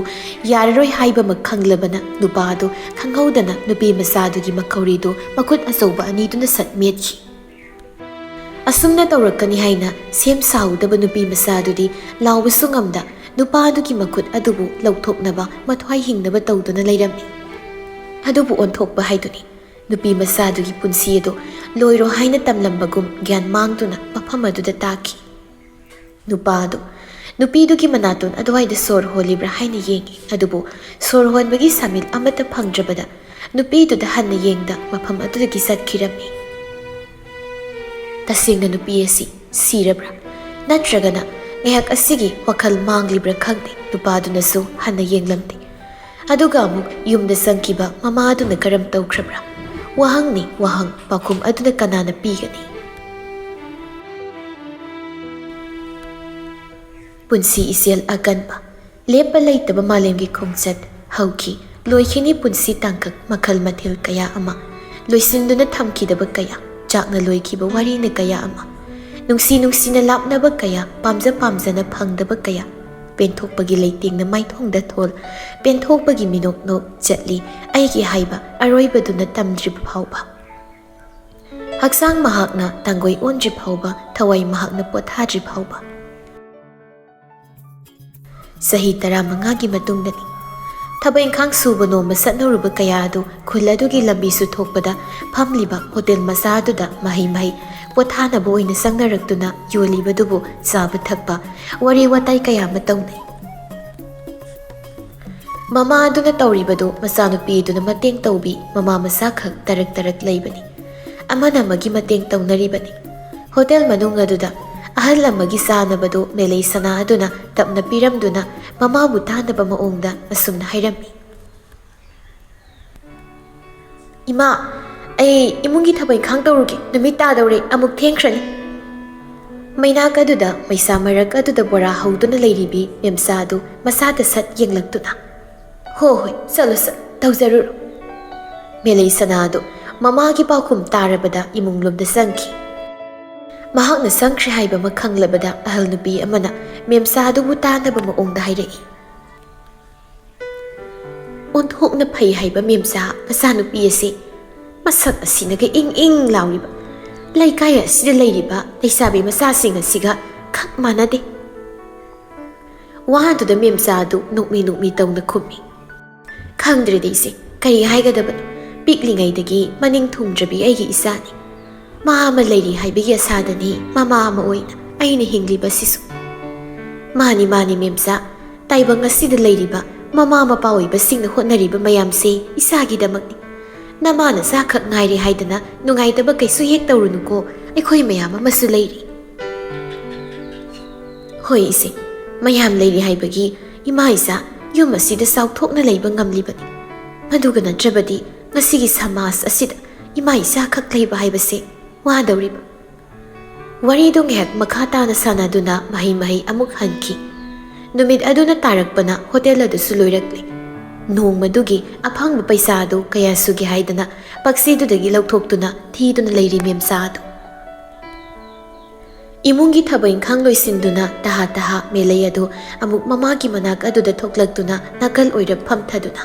ꯌꯥꯔꯔꯣꯏ ꯍꯥꯏꯕꯃꯛ ꯈꯪꯂꯕꯅ ꯅꯨꯄꯥ ꯑꯗꯨ ꯈꯪꯍꯧꯗꯅ ꯅꯨꯄꯤ ꯃꯆꯥꯗꯨꯒꯤ ꯃꯈꯧꯔꯤꯗꯨ ꯃꯈꯨꯠ ꯑꯆꯧꯕ ꯑꯅꯤꯗꯨꯅ ꯁꯠ ꯃꯦꯠꯈꯤ꯫ ꯑꯁꯨꯝꯅ ꯇꯧꯔꯛꯀꯅꯤ ꯍꯥꯏꯅ ꯁꯦꯝ ꯁꯥꯍꯧꯗꯕ ꯅꯨꯄꯤ ꯃꯆꯥꯗꯨꯗꯤ ꯂꯥꯎꯕꯁꯨ ꯉꯝꯗ ꯅꯨꯄꯥꯗꯨꯒꯤ ꯃꯈꯨꯠ ꯑꯗꯨꯕꯨ ꯂꯧꯊꯣꯛꯅꯕ ꯃꯊ꯭ꯋꯥꯏ ꯍꯤꯡꯅꯕ ꯇꯧꯗꯨꯅ ꯂꯩꯔꯝꯃꯤ꯫ ꯑꯗꯨꯕꯨ ꯑꯣꯟꯊꯣꯛꯄ ꯍꯥꯏꯗꯨꯅꯤ꯫ ꯅꯨꯄꯤ ꯃꯆꯥꯗꯨꯒꯤ ꯄꯨꯟꯁꯤ ꯑꯗꯨ ꯂꯣꯏꯔꯣ ꯍꯥꯏꯅ ꯇꯝꯂꯝꯕꯒꯨꯝ ꯒ꯭ꯌꯥꯟ ꯃꯥꯡꯗꯨꯅ ꯃꯐꯝ ꯑꯗꯨꯗ ꯇꯥꯈꯤ꯫ ꯅꯨꯄꯥ ꯑꯗꯨ ꯅꯨꯄꯤꯗꯨꯒꯤ ꯃꯅꯥꯇꯣꯟ ꯑꯗꯨꯋꯥꯏꯗ ꯁꯣꯔ ꯍꯣꯜꯂꯤꯕ꯭ꯔꯥ ꯍꯥꯏꯅ ꯌꯦꯡꯉꯤ꯫ ꯑꯗꯨꯕꯨ ꯁꯣꯔ ꯍꯣꯟꯕꯒꯤ ꯁꯥꯃꯤꯜ ꯑꯃꯠꯇ ꯐꯪꯗ꯭ꯔꯕꯗ ꯅꯨꯄꯤꯗꯨꯗ ꯍꯟꯅ ꯌꯦꯡꯗ ꯃꯐꯝ ꯑꯗꯨꯗꯒꯤ ꯆꯠꯈꯤꯔꯝꯃꯤ꯫ ꯇꯁꯦꯡꯅ ꯅꯨꯄꯤ ꯑꯁꯤ ꯁꯤꯔꯕ꯭ꯔꯥ? ꯅꯠꯇ꯭ꯔꯒꯅ ꯉꯥꯏꯍꯥꯛ ꯑꯁꯤꯒꯤ ꯋꯥꯈꯜ ꯃꯥꯡꯂꯤꯕ꯭ꯔꯥ ꯈꯪꯗꯦ, ꯅꯨꯄꯥꯗꯨꯅꯁꯨ ꯍꯟꯅ ꯌꯦꯡꯂꯝꯗꯦ꯫ ꯑꯗꯨꯒ ꯑꯃꯨꯛ ꯌꯨꯝꯗ ꯆꯪꯈꯤꯕ ꯃꯃꯥꯗꯨꯅ ꯀꯔꯝ ꯇꯧꯈ꯭ꯔꯕ꯭ꯔꯥ? ꯋꯥꯍꯪꯅꯤ ꯋꯥꯍꯪ, ꯄꯥꯎꯈꯨꯝ ꯑꯗꯨꯅ ꯀꯅꯥꯅ ꯄꯤꯒꯅꯤ? ꯄꯨꯟꯁꯤ ꯏꯆꯦꯜ ꯑꯀꯟꯕ, ꯂꯦꯞꯄ ꯂꯩꯇꯕ ꯃꯥꯂꯦꯝꯒꯤ ꯈꯣꯡꯆꯠ ꯍꯧꯈꯤ꯫ ꯂꯣꯏꯈꯤꯅꯤ ꯄꯨꯟꯁꯤ ꯇꯥꯡꯀꯛ ꯃꯈꯜ ꯃꯊꯦꯜ ꯀꯌꯥ ꯑꯃ, ꯂꯣꯏꯁꯤꯟꯗꯨꯅ ꯊꯝꯈꯤꯗꯕ ꯀꯌꯥ, ꯆꯥꯛꯅ ꯂꯣꯏꯈꯤꯕ ꯋꯥꯔꯤꯅ ꯀꯌꯥ ꯑꯃ, ꯅꯨꯡꯁꯤ ꯅꯨꯡꯁꯤꯅ ꯂꯥꯞꯅꯕ ꯀꯌꯥ, ꯄꯥꯝꯖ ꯄꯥꯝꯖꯅ ꯐꯪꯗꯕ ꯀꯌꯥ, ꯄꯦꯟꯊꯣꯛꯄꯒꯤ ꯂꯩꯇꯦꯡꯅ ꯃꯥꯏꯊꯣꯡꯗ ꯊꯣꯜ, ꯄꯦꯟꯊꯣꯛꯄꯒꯤ ꯃꯤꯅꯣꯛ ꯅꯣꯛ ꯆꯠꯂꯤ ꯑꯩꯒꯤ ꯍꯥꯏꯕ ꯑꯔꯣꯏꯕꯗꯨꯅ ꯇꯝꯗ꯭ꯔꯤꯕ ꯐꯥꯎꯕ꯫ ꯍꯛꯆꯥꯡ ꯃꯍꯥꯛꯅ ꯇꯥꯡꯒꯣꯏ ꯑꯣꯟꯗ꯭ꯔꯤ ꯐꯥꯎꯕ, ꯊꯋꯥꯏ ꯃꯍꯥꯛꯅ ꯄꯣꯊꯥꯗ꯭ꯔꯤ ꯐꯥꯎꯕ꯫ ꯆꯍꯤ ꯇꯔꯥꯃꯉꯥꯒꯤ ꯃꯇꯨꯡꯗꯅꯤ꯫ ꯊꯕꯛ ꯏꯪꯈꯥꯡ ꯁꯨꯕ ꯅꯣꯝꯕ ꯆꯠꯅꯔꯨꯕ ꯀꯌꯥ ꯑꯗꯨ ꯈꯨꯜ ꯑꯗꯨꯒꯤ ꯂꯝꯕꯤꯁꯨ ꯊꯣꯛꯄꯗ ꯐꯝꯂꯤꯕ ꯍꯣꯇꯦꯜ ꯃꯆꯥ ꯑꯗꯨꯗ ꯃꯍꯩ ꯃꯍꯩ ꯄꯣꯊꯥꯅꯕ ꯑꯣꯏꯅ ꯆꯪꯅꯔꯛꯇꯨꯅ ꯌꯣꯜꯂꯤꯕꯗꯨꯕꯨ ꯆꯥꯕ ꯊꯛꯄ, ꯋꯥꯔꯤ ꯋꯥꯇꯥꯏ ꯀꯌꯥ ꯑꯃ ꯇꯧꯅꯩ꯫ ꯃꯃꯥ ꯑꯗꯨꯅ ꯇꯧꯔꯤꯕꯗꯨ ꯃꯆꯥꯅꯨꯄꯤ ꯑꯗꯨꯅ ꯃꯇꯦꯡ ꯇꯧꯕꯤ, ꯃꯃꯥ ꯃꯆꯥꯈꯛ ꯇꯔꯛ ꯇꯔꯛ ꯂꯩꯕꯅꯤ꯫ ꯑꯃꯅ ꯑꯃꯒꯤ ꯃꯇꯦꯡ ꯇꯧꯅꯔꯤꯕꯅꯤ꯫ ꯍꯣꯇꯦꯜ ꯃꯅꯨꯡ ꯑꯗꯨꯗ ꯑꯍꯜ ꯑꯃꯒꯤ ꯆꯥꯅꯕꯗꯨ ꯃꯦꯂꯩ ꯁꯅꯥ ꯑꯗꯨꯅ ꯇꯞꯅ ꯄꯤꯔꯝꯗꯨꯅ ꯃꯃꯥꯕꯨ ꯇꯥꯅꯕ ꯃꯑꯣꯡꯗ ꯑꯁꯨꯝꯅ ꯍꯥꯏꯔꯝꯃꯤ, "ꯏꯃꯥ, ꯑꯩ ꯏꯃꯨꯡꯒꯤ ꯊꯕꯛ ꯏꯪꯈꯥꯡ ꯇꯧꯔꯨꯒꯦ, ꯅꯨꯃꯤꯠ ꯇꯥꯗꯧꯔꯦ, ꯑꯃꯨꯛ ꯊꯦꯡꯈ꯭ꯔꯅꯤ꯫" ꯃꯩꯅꯥꯛ ꯑꯗꯨꯗ ꯃꯩꯁꯥ ꯃꯔꯛ ꯑꯗꯨꯗ ꯕꯣꯔꯥ ꯍꯧꯗꯨꯅ ꯂꯩꯔꯤꯕꯤ ꯃꯦꯝꯆꯥ ꯑꯗꯨ ꯃꯁꯥꯗ ꯁꯠ ꯌꯦꯡꯂꯛꯇꯨꯅ, "ꯍꯣ ꯍꯣꯏ, ꯆꯠꯂꯣ ꯆꯠ, ꯇꯧꯖꯔꯨꯔꯣ꯫" ꯃꯦꯂꯩ ꯁꯅꯥ ꯑꯗꯨ ꯃꯃꯥꯒꯤ ꯄꯥꯎꯈꯨꯝ ꯇꯥꯔꯕꯗ ꯏꯃꯨꯡ ꯂꯣꯝꯗ ꯆꯪꯈꯤ꯫ ꯃꯍꯥꯛꯅ ꯆꯪꯈ꯭ꯔꯦ ꯍꯥꯏꯕ ꯑꯃ ꯈꯪꯂꯕꯗ ꯑꯍꯜ ꯅꯨꯄꯤ ꯑꯃꯅ ꯃꯦꯝꯆꯥ ꯑꯗꯨꯕꯨ ꯇꯥꯅꯕ ꯃꯑꯣꯡꯗ ꯍꯥꯏꯔꯛꯏ, "ꯑꯣꯟꯊꯣꯛꯅ ꯐꯩ ꯍꯥꯏꯕ ꯃꯦꯝꯆꯥ ꯃꯆꯥꯅꯨꯄꯤ ꯑꯁꯤ꯫ ꯃꯁꯛ ꯑꯁꯤꯅꯒ ꯏꯪ ꯏꯪ ꯂꯥꯎꯔꯤꯕ, ꯂꯩꯀꯥꯏ ꯑꯁꯤꯗ ꯂꯩꯔꯤꯕ ꯂꯩꯁꯥꯕꯤ ꯃꯆꯥꯁꯤꯡ ꯑꯁꯤꯒ ꯈꯛ ꯃꯥꯟꯅꯗꯦ꯫" ꯋꯥꯗꯨꯗ ꯃꯦꯝꯆꯥ ꯑꯗꯨ ꯅꯣꯛꯃꯤ ꯅꯣꯛꯃꯤ ꯇꯧꯅ ꯈꯨꯝꯃꯤ, "ꯈꯪꯗ꯭ꯔꯦꯗ ꯏꯆꯦ, ꯀꯔꯤ ꯍꯥꯏꯒꯗꯕꯅꯣ? ꯄꯤꯛꯂꯤꯉꯩꯗꯒꯤ ꯃꯅꯤꯡ ꯊꯨꯡꯗ꯭ꯔꯕꯤ ꯑꯩꯒꯤ ꯏꯆꯥꯅꯤ꯫ ꯃꯥ ꯑꯃ ꯂꯩꯔꯤ ꯍꯥꯏꯕꯒꯤ ꯑꯁꯥꯗꯅꯤ ꯃꯃꯥ ꯑꯃ ꯑꯣꯏꯅ ꯑꯩꯅ ꯍꯤꯡꯂꯤꯕꯁꯤꯁꯨ꯫" "ꯃꯥꯅꯤ, ꯃꯥꯅꯤ ꯃꯦꯝꯆꯥ, ꯇꯥꯏꯕꯪ ꯑꯁꯤꯗ ꯂꯩꯔꯤꯕ ꯃꯃꯥ ꯃꯄꯥ ꯑꯣꯏꯕꯁꯤꯡꯅ ꯍꯣꯠꯅꯔꯤꯕ ꯃꯌꯥꯝꯁꯦ ꯏꯆꯥꯒꯤꯗꯃꯛꯅꯤ꯫ ꯅꯃꯥ ꯅꯆꯥꯈꯛ ꯉꯥꯏꯔꯦ ꯍꯥꯏꯗꯅ ꯅꯨꯡꯉꯥꯏꯇꯕ ꯀꯩꯁꯨ ꯍꯦꯛ ꯇꯧꯔꯨꯅꯨꯀꯣ, ꯑꯩꯈꯣꯏ ꯃꯌꯥꯝ ꯑꯃꯁꯨ ꯂꯩꯔꯤ꯫" "ꯍꯣꯏ ꯏꯆꯦ, ꯃꯌꯥꯝ ꯂꯩꯔꯤ ꯍꯥꯏꯕꯒꯤ ꯏꯃꯥ ꯏꯆꯥ ꯌꯨꯝ ꯑꯁꯤꯗ ꯆꯥꯎꯊꯣꯛꯅ ꯂꯩꯕ ꯉꯝꯂꯤꯕꯅꯤ꯫ ꯑꯗꯨꯒ ꯅꯠꯇ꯭ꯔꯕꯗꯤ ꯉꯁꯤꯒꯤ ꯁꯃꯥꯖ ꯑꯁꯤꯗ ꯏꯃꯥ ꯏꯆꯥꯈꯛ ꯂꯩꯕ ꯍꯥꯏꯕꯁꯦ ꯋꯥꯗꯧꯔꯤꯕ꯫" ꯋꯥꯔꯤꯗꯨ ꯉꯥꯏꯍꯥꯛ ꯃꯈꯥ ꯇꯥꯅ ꯁꯥꯟꯅꯗꯨꯅ ꯃꯍꯩ ꯃꯍꯩ ꯑꯃꯨꯛ ꯍꯟꯈꯤ꯫ ꯅꯨꯃꯤꯠ ꯑꯗꯨꯅ ꯇꯥꯔꯛꯄꯅ ꯍꯣꯇꯦꯜ ꯑꯗꯨꯁꯨ ꯂꯣꯏꯔꯛꯂꯦ꯫ ꯅꯣꯡꯃꯗꯨꯒꯤ ꯑꯐꯪꯕ ꯄꯩꯁꯥ ꯑꯗꯨ ꯀꯌꯥ ꯁꯨꯒꯦ ꯍꯥꯏꯗꯅ ꯄꯛꯁꯤꯗꯨꯗꯒꯤ ꯂꯧꯊꯣꯛꯇꯨꯅ ꯊꯤꯗꯨꯅ ꯂꯩꯔꯤ ꯃꯦꯝꯆꯥ ꯑꯗꯨ꯫ ꯏꯃꯨꯡꯒꯤ ꯊꯕꯛ ꯏꯪꯈꯥꯡ ꯂꯣꯏꯁꯤꯟꯗꯨꯅ ꯇꯍꯥ ꯇꯍꯥ ꯃꯦꯂꯩ ꯑꯗꯨ ꯑꯃꯨꯛ ꯃꯃꯥꯒꯤ ꯃꯅꯥꯛ ꯑꯗꯨꯗ ꯊꯣꯛꯂꯛꯇꯨꯅ ꯅꯥꯀꯜ ꯑꯣꯏꯔꯞ ꯐꯝꯊꯗꯨꯅ,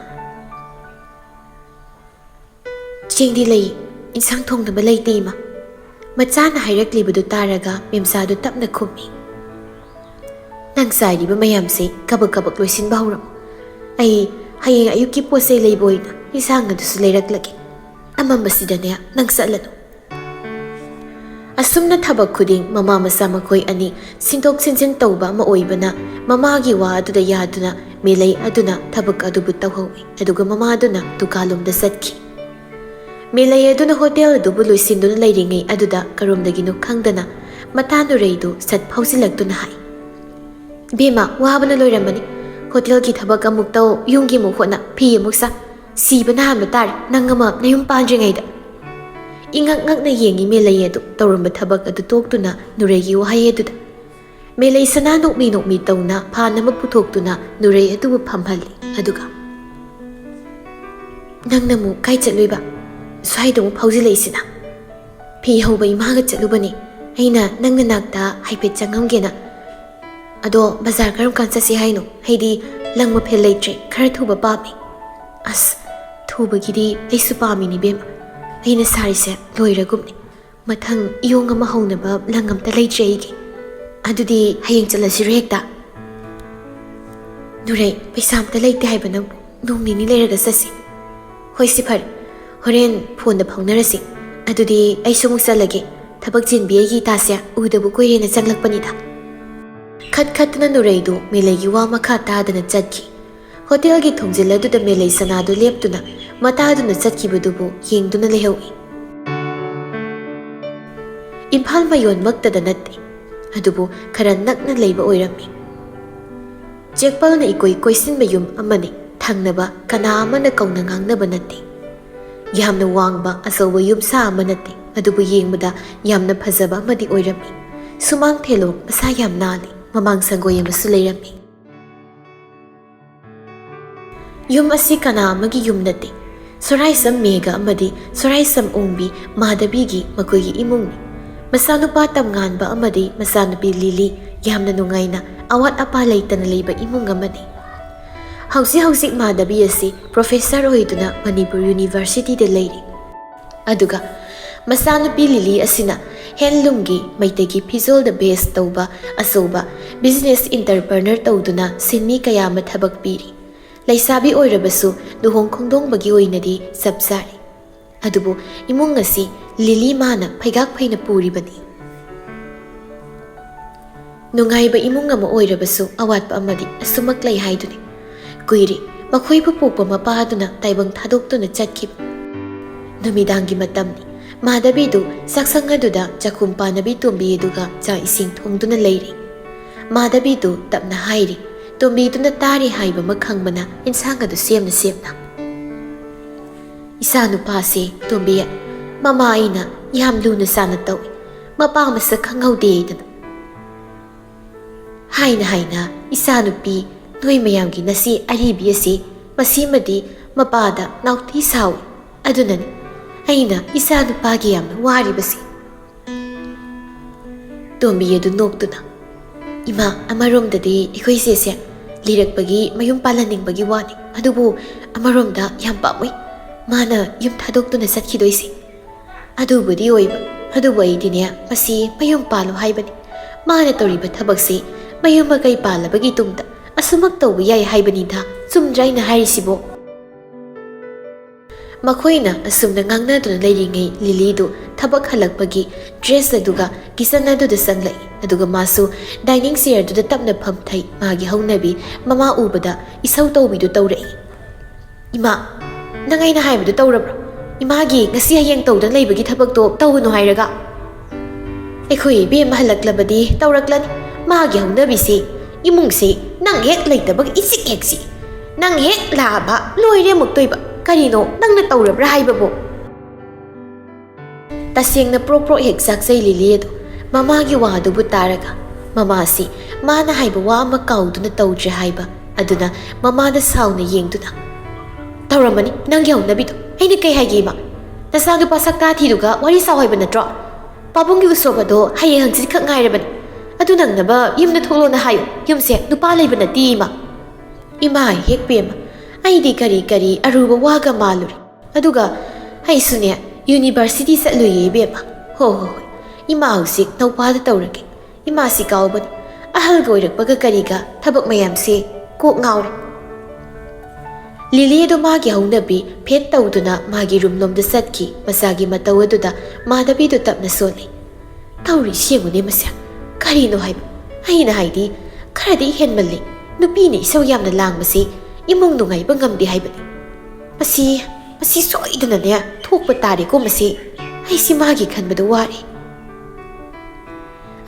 "ꯆꯦꯡꯗꯤ ꯂꯩ, ꯏꯟꯁꯥꯡ ꯊꯣꯡꯅꯕ ꯂꯩꯇꯦ ꯏꯃꯥ꯫" ꯃꯆꯥꯅ ꯍꯥꯏꯔꯛꯂꯤꯕꯗꯨ ꯇꯥꯔꯒ ꯃꯦꯝꯆꯥꯗꯨ ꯇꯞꯅ ꯈꯨꯝꯃꯤ, "ꯅꯪ ꯆꯥꯏꯔꯤꯕ ꯃꯌꯥꯝꯁꯦ ꯀꯕꯛ ꯀꯕꯛ ꯂꯣꯏꯁꯤꯟꯕ ꯍꯧꯔꯝꯃꯨ꯫ ꯑꯩ ꯍꯌꯦꯡ ꯑꯌꯨꯛꯀꯤ ꯄꯣꯠ ꯆꯩ ꯂꯩꯕ ꯑꯣꯏꯅ ꯏꯟꯁꯥꯡ ꯑꯗꯨꯁꯨ ꯂꯩꯔꯛꯂꯒꯦ꯫ ꯑꯃꯝꯕꯁꯤꯗꯅꯦ ꯅꯪ ꯆꯠꯂꯅꯨ꯫" ꯑꯁꯨꯝꯅ ꯊꯕꯛ ꯈꯨꯗꯤꯡ ꯃꯃꯥ ꯃꯆꯥ ꯃꯈꯣꯏ ꯑꯅꯤ ꯁꯤꯟꯗꯣꯛ ꯁꯤꯟꯖꯤꯟ ꯇꯧꯕ ꯑꯃ ꯑꯣꯏꯕꯅ ꯃꯃꯥꯒꯤ ꯋꯥ ꯑꯗꯨꯗ ꯌꯥꯗꯨꯅ ꯃꯦꯂꯩ ꯑꯗꯨꯅ ꯊꯕꯛ ꯑꯗꯨꯕꯨ ꯇꯧꯍꯧꯏ꯫ ꯑꯗꯨꯒ ꯃꯃꯥꯗꯨꯅ ꯗꯨꯀꯥꯟꯂꯣꯝꯗ ꯆꯠꯈꯤ꯫ ꯃꯦꯂꯩ ꯑꯗꯨꯅ ꯍꯣꯇꯦꯜ ꯑꯗꯨꯕꯨ ꯂꯣꯏꯁꯤꯟꯗꯨꯅ ꯂꯩꯔꯤꯉꯩ ꯑꯗꯨꯗ ꯀꯔꯣꯝꯗꯒꯤꯅꯣ ꯈꯪꯗꯅ ꯃꯇꯥ ꯅꯨꯔꯩꯗꯨ ꯁꯠ ꯐꯥꯎꯖꯤꯜꯂꯛꯇꯨꯅ ꯍꯥꯏ, "ꯏꯕꯦꯝꯃ, ꯋꯥꯕꯅ ꯂꯣꯏꯔꯝꯃꯅꯤ꯫ ꯍꯣꯇꯦꯜꯒꯤ ꯊꯕꯛ ꯑꯃꯨꯛ ꯇꯧ, ꯌꯨꯝꯒꯤ ꯑꯃꯨꯛ ꯍꯣꯠꯅ, ꯐꯤ ꯑꯃꯨꯛ ꯁꯥ꯫ ꯁꯤꯕꯅ ꯍꯥꯟꯕ ꯇꯥꯔꯦ ꯅꯪ ꯑꯃ ꯅꯌꯨꯝ ꯄꯥꯟꯗ꯭ꯔꯤꯉꯩꯗ꯫" ꯏꯉꯛ ꯉꯛꯅ ꯌꯦꯡꯉꯤ ꯃꯦꯂꯩ ꯑꯗꯨ꯫ ꯇꯧꯔꯝꯕ ꯊꯕꯛ ꯑꯗꯨ ꯇꯣꯛꯇꯨꯅ ꯅꯨꯔꯩꯒꯤ ꯋꯥꯍꯩ ꯑꯗꯨꯗ ꯃꯦꯂꯩ ꯁꯅꯥ ꯅꯣꯛꯃꯤ ꯅꯣꯛꯃꯤ ꯇꯧꯅ ꯐꯥꯟ ꯑꯃ ꯄꯨꯊꯣꯛꯇꯨꯅ ꯅꯨꯔꯩ ꯑꯗꯨꯕꯨ ꯐꯝꯍꯜꯂꯤ꯫ ꯑꯗꯨꯒ, "ꯅꯪꯅ ꯑꯃꯨꯛ ꯀꯥꯏ ꯆꯠꯂꯨꯏꯕ? ꯁ꯭ꯋꯥꯏꯗ ꯑꯃꯨꯛ ꯐꯥꯎꯖꯤꯜꯂꯛꯏꯁꯤꯅ?" "ꯐꯤ ꯍꯧꯕ ꯏꯃꯥꯒ ꯆꯠꯂꯨꯕꯅꯤ꯫ ꯑꯩꯅ ꯅꯪ ꯅꯅꯥꯛꯇ ꯍꯥꯏꯐꯦꯠ ꯆꯪꯉꯝꯒꯦꯅ꯫ ꯑꯗꯣ ꯕꯖꯥꯔ ꯀꯔꯝ ꯀꯥꯟ ꯆꯠꯁꯤ ꯍꯥꯏꯅꯣ? ꯑꯩꯗꯤ ꯂꯪ ꯃꯐꯦꯜ ꯂꯩꯇ꯭ꯔꯦ, ꯈꯔ ꯊꯨꯕ ꯄꯥꯝꯃꯤ꯫" "ꯑꯁ, ꯊꯨꯕꯒꯤꯗꯤ ꯑꯩꯁꯨ ꯄꯥꯝꯃꯤꯅꯤ ꯏꯕꯦꯝꯃ꯫ ꯑꯩꯅ ꯁꯥꯔꯤꯁꯦ ꯂꯣꯏꯔꯒꯨꯝꯅꯤ꯫ ꯃꯊꯪ ꯏꯌꯣꯡ ꯑꯃ ꯍꯧꯅꯕ ꯂꯪ ꯑꯝꯇ ꯂꯩꯇ꯭ꯔꯦ ꯑꯩꯒꯤ꯫ ꯑꯗꯨꯗꯤ ꯍꯌꯦꯡ ꯆꯠꯂꯁꯤꯔꯣ ꯍꯦꯛꯇ?" "ꯅꯨꯔꯩ, ꯄꯩꯁꯥ ꯑꯝꯇ ꯂꯩꯇꯦ ꯍꯥꯏꯕ ꯅꯪꯕꯨ꯫ ꯅꯣꯡ ꯅꯤꯅꯤ ꯂꯩꯔꯒ ꯆꯠꯁꯤ꯫" "ꯍꯣꯏ, ꯁꯤ ꯐꯔꯦ꯫ ꯍꯣꯔꯦꯟ ꯐꯣꯟꯗ ꯐꯥꯎꯅꯔꯁꯤ꯫ ꯑꯗꯨꯗꯤ ꯑꯩꯁꯨ ꯑꯃꯨꯛ ꯆꯠꯂꯒꯦ꯫ ꯊꯕꯛ ꯆꯤꯟꯕꯤ ꯑꯩꯒꯤ ꯏꯇꯥꯁꯦ ꯎꯗꯕ ꯀꯨꯏꯔꯦꯅ ꯆꯪꯂꯛꯄꯅꯤꯗ꯫" ꯈꯠ ꯈꯠꯇꯅ ꯅꯨꯔꯩꯗꯨ ꯃꯦꯂꯩꯒꯤ ꯋꯥ ꯃꯈꯥ ꯇꯥꯗꯅ ꯆꯠꯈꯤ꯫ ꯍꯣꯇꯦꯜꯒꯤ ꯊꯣꯡꯖꯤꯜ ꯑꯗꯨꯗ ꯃꯦꯂꯩ ꯁꯅꯥꯗꯨ ꯂꯦꯞꯇꯨꯅ ꯃꯇꯥꯗꯨꯅ ꯆꯠꯈꯤꯕꯗꯨꯕꯨ ꯌꯦꯡꯗꯨꯅ ꯂꯩꯍꯧꯏ꯫ ꯏꯝꯐꯥꯜ ꯃꯌꯣꯟꯃꯛꯇꯗ ꯅꯠꯇꯦ, ꯑꯗꯨꯕꯨ ꯈꯔ ꯅꯛꯅ ꯂꯩꯕ ꯑꯣꯏꯔꯝꯃꯤ꯫ ꯆꯦꯛꯄꯜꯅ ꯏꯀꯣꯏ ꯀꯣꯏꯁꯤꯟꯕ ꯌꯨꯝ ꯑꯃꯅꯤ꯫ ꯊꯪꯅꯕ ꯀꯅꯥ ꯑꯃꯅ ꯀꯧꯅ ꯉꯥꯡꯅꯕ ꯅꯠꯇꯦ꯫ ꯌꯥꯝꯅ ꯋꯥꯡꯕ ꯑꯆꯧꯕ ꯌꯨꯝꯁꯥ ꯑꯃ ꯅꯠꯇꯦ, ꯑꯗꯨꯕꯨ ꯌꯦꯡꯕꯗ ꯌꯥꯝꯅ ꯐꯖꯕ ꯑꯃꯗꯤ ꯑꯣꯏꯔꯝꯃꯤ꯫ ꯁꯨꯃꯥꯡ ꯊꯦꯂꯣꯡ ꯃꯁꯥ ꯌꯥꯝ ꯅꯥꯜꯂꯤ꯫ ꯃꯃꯥꯡ ꯁꯪꯒꯣꯏ ꯑꯃꯁꯨ ꯂꯩꯔꯝꯃꯤ꯫ ꯌꯨꯝ ꯑꯁꯤ ꯀꯅꯥ ꯑꯃꯒꯤ ꯌꯨꯝ ꯅꯠꯇꯦ꯫ ꯁꯣꯔꯥꯏꯁꯝ ꯃꯦꯘ ꯑꯃꯗꯤ ꯁꯣꯔꯥꯏꯁꯝ ꯑꯣꯡꯕꯤ ꯃꯥꯙꯕꯤꯒꯤ ꯃꯈꯣꯏꯒꯤ ꯏꯃꯨꯡꯅꯤ꯫ ꯃꯆꯥꯅꯨꯄꯥ ꯇꯝꯉꯥꯟꯕ ꯑꯃꯗꯤ ꯃꯆꯥꯅꯨꯄꯤ ꯂꯤꯂꯤ ꯌꯥꯝꯅ ꯅꯨꯡꯉꯥꯏꯅ ꯑꯋꯥꯠ ꯑꯄꯥ ꯂꯩꯇꯅ ꯂꯩꯕ ꯏꯃꯨꯡ ꯑꯃꯅꯤ꯫ ꯍꯧꯖꯤꯛ ꯍꯧꯖꯤꯛ ꯃꯥꯙꯕꯤ ꯑꯁꯤ ꯄ꯭ꯔꯣꯐꯦꯁꯔ ꯑꯣꯏꯗꯨꯅ ꯃꯅꯤꯄꯨꯔ ꯌꯨꯅꯤꯚꯔꯁꯤꯇꯤꯗ ꯂꯩꯔꯤ꯫ ꯑꯗꯨꯒ ꯃꯆꯥꯅꯨꯄꯤ ꯂꯤꯂꯤ ꯑꯁꯤꯅ ꯍꯦꯟꯂꯨꯝꯒꯤ ꯃꯩꯇꯩꯒꯤ ꯐꯤꯖꯣꯜꯗ ꯕꯦꯁ ꯇꯧꯕ ꯑꯆꯧꯕ ꯕꯤꯖꯤꯅꯦꯁ ꯏꯟꯇꯔꯄ꯭ꯔꯅꯔ ꯇꯧꯗꯨꯅ ꯁꯤꯟꯃꯤ ꯀꯌꯥ ꯑꯃ ꯊꯕꯛ ꯄꯤꯔꯤ꯫ ꯂꯩꯁꯥꯕꯤ ꯑꯣꯏꯔꯕꯁꯨ ꯂꯨꯍꯣꯡ ꯈꯣꯡꯗꯣꯡꯕꯒꯤ ꯑꯣꯏꯅꯗꯤ ꯆꯞ ꯆꯥꯔꯦ꯫ ꯑꯗꯨꯕꯨ ꯏꯃꯨꯡ ꯑꯁꯤ ꯂꯤꯂꯤ ꯃꯥꯅ ꯐꯩꯒꯥꯛ ꯐꯩꯅ ꯄꯨꯔꯤꯕꯅꯤ꯫ ꯅꯨꯡꯉꯥꯏꯕ ꯏꯃꯨꯡ ꯑꯃ ꯑꯣꯏꯔꯕꯁꯨ ꯑꯋꯥꯠꯄ ꯑꯃꯗꯤ ꯑꯁꯨꯃꯛ ꯂꯩ ꯍꯥꯏꯗꯨꯅꯤ꯫ ꯀꯨꯏꯔꯦ ꯃꯈꯣꯏꯕꯨ ꯄꯣꯛꯄ ꯃꯄꯥ ꯑꯗꯨꯅ ꯇꯥꯏꯕꯪ ꯊꯥꯗꯣꯛꯇꯨꯅ ꯆꯠꯈꯤꯕ꯫ ꯅꯨꯃꯤꯗꯥꯡꯒꯤ ꯃꯇꯝꯅꯤ꯫ ꯃꯥꯙꯕꯤꯗꯨ ꯆꯥꯛꯁꯪ ꯑꯗꯨꯗ ꯆꯥꯛꯈꯨꯝ ꯄꯥꯟꯅꯕꯤ ꯇꯣꯝꯕꯤ ꯑꯗꯨꯒ ꯆꯥꯛ ꯏꯁꯤꯡ ꯊꯣꯡꯗꯨꯅ ꯂꯩꯔꯤ꯫ ꯃꯥꯙꯕꯤꯗꯨ ꯇꯞꯅ ꯍꯥꯏꯔꯤ꯫ ꯇꯣꯝꯕꯤꯗꯨꯅ ꯇꯥꯔꯤ ꯍꯥꯏꯕ ꯑꯃ ꯈꯪꯕꯅ ꯏꯟꯁꯥꯡ ꯑꯗꯨ ꯁꯦꯝꯅ ꯁꯦꯝꯅ, "ꯏꯆꯥ ꯅꯨꯄꯥꯁꯦ, ꯇꯣꯝꯕꯤ, ꯃꯃꯥ ꯑꯩꯅ ꯌꯥꯝ ꯂꯨꯅ ꯆꯥꯟꯅ ꯇꯧꯏ, ꯃꯄꯥ ꯃꯁꯛ ꯈꯪꯍꯧꯗꯦ ꯍꯥꯏꯗꯅ꯫ ꯍꯥꯏꯅ ꯍꯥꯏꯅ ꯏꯆꯥꯅꯨꯄꯤ ꯅꯣꯏ ꯃꯌꯥꯝꯒꯤ ꯅꯆꯦ ꯑꯔꯤꯕꯤ ꯑꯁꯤ ꯃꯁꯤꯃꯗꯤ ꯃꯄꯥꯗ ꯅꯥꯎꯇꯤ ꯁꯥꯎꯏ꯫ ꯑꯗꯨꯅꯅꯤ ꯑꯩꯅ ꯏꯆꯥ ꯅꯨꯄꯥꯒꯤ ꯌꯥꯝꯅ ꯋꯥꯔꯤꯕꯁꯤ꯫ ꯇꯣꯝꯕꯤ ꯑꯗꯨ ꯅꯣꯛꯇꯨꯅ, "ꯏꯃꯥ, ꯑꯃꯔꯣꯝꯗꯗꯤ ꯑꯩꯈꯣꯏ ꯆꯦꯁꯦ ꯂꯤꯔꯛꯄꯒꯤ ꯃꯌꯨꯝ ꯄꯥꯜꯍꯟꯅꯤꯡꯕꯒꯤ ꯋꯥꯅꯤ, ꯑꯗꯨꯕꯨ ꯑꯃꯔꯣꯝꯗ ꯌꯥꯝ ꯄꯥꯝꯃꯨꯏ ꯃꯥꯅ ꯌꯨꯝ ꯊꯥꯗꯣꯛꯇꯨꯅ ꯆꯠꯈꯤꯗꯣꯏꯁꯦ꯫ ꯑꯗꯨꯕꯨꯗꯤ ꯑꯣꯏꯕ, ꯑꯗꯨꯕꯨ ꯑꯩꯗꯤꯅꯦ ꯃꯁꯤ ꯃꯌꯨꯝ ꯄꯥꯜꯂꯣ ꯍꯥꯏꯕꯅꯤ꯫ ꯃꯥꯅ ꯇꯧꯔꯤꯕ ꯊꯕꯛꯁꯤ ꯃꯌꯨꯝ ꯃꯀꯩ ꯄꯥꯜꯂꯕꯒꯤ ꯇꯨꯡꯗ ꯑꯁꯨꯃꯛ ꯇꯧꯕ ꯌꯥꯏ ꯍꯥꯏꯕꯅꯤꯗ꯫ ꯆꯨꯝꯗ꯭ꯔꯥ ꯑꯩꯅ ꯍꯥꯏꯔꯤꯁꯤꯕꯣ?" ꯃꯈꯣꯏꯅ ꯑꯁꯨꯝꯅ ꯉꯥꯡꯅꯗꯨꯅ ꯂꯩꯔꯤꯉꯩ ꯂꯤꯂꯤꯗꯨ ꯊꯕꯛ ꯍꯜꯂꯛꯄꯒꯤ ꯗ꯭ꯔꯦꯁ ꯑꯗꯨꯒ ꯀꯤꯆꯟ ꯑꯗꯨꯗ ꯆꯪꯂꯛꯏ꯫ ꯑꯗꯨꯒ ꯃꯥꯁꯨ ꯗꯥꯏꯅꯤꯡ ꯆꯤꯌꯔꯗꯨꯗ ꯇꯞꯅ ꯐꯝꯊꯩ꯫ ꯃꯥꯒꯤ ꯍꯧꯅꯕꯤ ꯃꯃꯥ ꯎꯕꯗ ꯏꯁꯧ ꯇꯧꯕꯤꯗꯨ ꯇꯧꯔꯛꯏ꯫ "ꯏꯃꯥ, ꯅꯪ ꯑꯩꯅ ꯍꯥꯏꯕꯗꯨ ꯇꯧꯔꯕ꯭ꯔꯣ? ꯏꯃꯥꯒꯤ ꯉꯁꯤ ꯍꯌꯦꯡ ꯇꯧꯗꯅ ꯂꯩꯕꯒꯤ ꯊꯕꯛꯇꯣ ꯇꯧꯒꯅꯨ ꯍꯥꯏꯔꯒ?" "ꯑꯩꯈꯣꯏ ꯏꯕꯦꯝꯃ ꯍꯜꯂꯛꯂꯕꯗꯤ ꯇꯧꯔꯛꯂꯅꯤ꯫ ꯃꯥꯒꯤ ꯍꯧꯅꯕꯤꯁꯤ ꯏꯃꯨꯡꯁꯤ ꯅꯪ ꯍꯦꯛ ꯂꯩꯇꯕꯒ ꯏꯆꯤꯛ ꯍꯦꯛ ꯆꯤꯛꯏ꯫ ꯅꯪ ꯍꯦꯛ ꯂꯥꯛꯑꯕ ꯂꯣꯏꯔꯦ ꯑꯃꯨꯛꯇꯣꯏꯕ꯫ ꯀꯔꯤꯅꯣ ꯅꯪꯅ ꯇꯧꯔꯕ꯭ꯔꯥ ꯍꯥꯏꯕꯕꯨ?" ꯇꯁꯦꯡꯅ ꯄ꯭ꯔꯣꯛ ꯄ꯭ꯔꯣꯛ ꯍꯦꯛ ꯆꯥꯛꯆꯩ ꯂꯤꯂꯤ ꯑꯗꯨ꯫ ꯃꯃꯥꯒꯤ ꯋꯥ ꯑꯗꯨꯕꯨ ꯇꯥꯔꯒ ꯃꯃꯥꯁꯤ ꯃꯥꯅ ꯍꯥꯏꯕ ꯋꯥ ꯑꯃ ꯀꯥꯎꯗꯨꯅ ꯇꯧꯗ꯭ꯔꯦ ꯍꯥꯏꯕ꯫ ꯑꯗꯨꯅ ꯃꯃꯥꯗ ꯁꯥꯎꯅ ꯌꯦꯡꯗꯨꯅ, "ꯇꯧꯔꯝꯃꯅꯤ ꯅꯪꯒꯤ ꯍꯧꯅꯕꯤꯗꯣ꯫ ꯑꯩꯅ ꯀꯩ ꯍꯥꯏꯒꯦ ꯏꯃꯥ? ꯅꯆꯥꯅꯨꯄꯥ ꯁꯛꯇꯥ ꯊꯤꯗꯨꯒ ꯋꯥꯔꯤ ꯁꯥꯎ ꯍꯥꯏꯕ ꯅꯠꯇ꯭ꯔꯣ? ꯄꯥꯕꯨꯡꯒꯤ ꯎꯁꯣꯞ ꯑꯗꯣ ꯍꯌꯦꯡ ꯍꯪꯆꯤꯠ ꯈꯛ ꯉꯥꯏꯔꯕꯅꯤ꯫ ꯑꯗꯨ ꯅꯪꯅꯕ ꯌꯨꯝꯗ ꯊꯣꯛꯂꯣꯅ ꯍꯥꯏꯌꯨ꯫ ꯌꯨꯝꯁꯦ ꯅꯨꯄꯥ ꯂꯩꯕ ꯅꯠꯇꯦ ꯏꯃꯥ꯫" "ꯏꯃꯥ ꯍꯦꯛ ꯄꯦꯝꯃ, ꯑꯩꯗꯤ ꯀꯔꯤ ꯀꯔꯤ ꯑꯔꯨꯕ ꯋꯥꯒ ꯃꯥꯜꯂꯨꯔꯦ꯫ ꯑꯗꯨꯒ ꯑꯩꯁꯨꯅꯦ ꯌꯨꯅꯤꯚꯔꯁꯤꯇꯤ ꯆꯠꯂꯨꯏꯌꯦ ꯏꯕꯦꯝꯃ꯫ ꯍꯣ ꯍꯣ ꯍꯣꯏ, ꯏꯃꯥ ꯍꯧꯖꯤꯛ ꯅꯧꯄꯥꯗ ꯇꯧꯔꯒꯦ꯫ ꯏꯃꯥꯁꯤ ꯀꯥꯎꯕꯅꯤ꯫ ꯑꯍꯜꯒ ꯑꯣꯏꯔꯛꯄꯒ ꯀꯔꯤꯒ ꯊꯕꯛ ꯃꯌꯥꯝꯁꯦ ꯀꯣꯛ ꯉꯥꯎꯔꯦ꯫" ꯂꯤꯂꯤ ꯑꯗꯨ ꯃꯥꯒꯤ ꯍꯧꯅꯕꯤ ꯐꯦꯠ ꯇꯧꯗꯨꯅ ꯃꯥꯒꯤ ꯔꯨꯝꯂꯣꯝꯗ ꯆꯠꯈꯤ꯫ ꯃꯆꯥꯒꯤ ꯃꯇꯧ ꯑꯗꯨꯗ ꯃꯥꯙꯕꯤꯗꯨ ꯇꯞꯅ ꯁꯣꯜꯂꯤ꯫ "ꯇꯧꯔꯤꯁꯤ ꯌꯦꯡꯉꯨꯅꯦ ꯃꯁꯦ꯫ ꯀꯔꯤꯅꯣ ꯍꯥꯏꯕ? ꯑꯩꯅ ꯍꯥꯏꯗꯤ ꯈꯔꯗꯤ ꯍꯦꯟꯃꯜꯂꯤ꯫ ꯅꯨꯄꯤꯅ ꯏꯁꯧ ꯌꯥꯝꯅ ꯂꯥꯡꯕꯁꯤ ꯏꯃꯨꯡ ꯅꯨꯡꯉꯥꯏꯕ ꯉꯝꯗꯦ ꯍꯥꯏꯕꯅꯤ꯫ ꯃꯁꯤ, ꯃꯁꯤ ꯁꯣꯏꯗꯅꯅꯦ ꯊꯣꯛꯄ ꯇꯥꯔꯦꯀꯣ ꯃꯁꯤ꯫ ꯑꯩꯁꯤ ꯃꯥꯒꯤ ꯈꯟꯕꯗ ꯋꯥꯔꯦ꯫"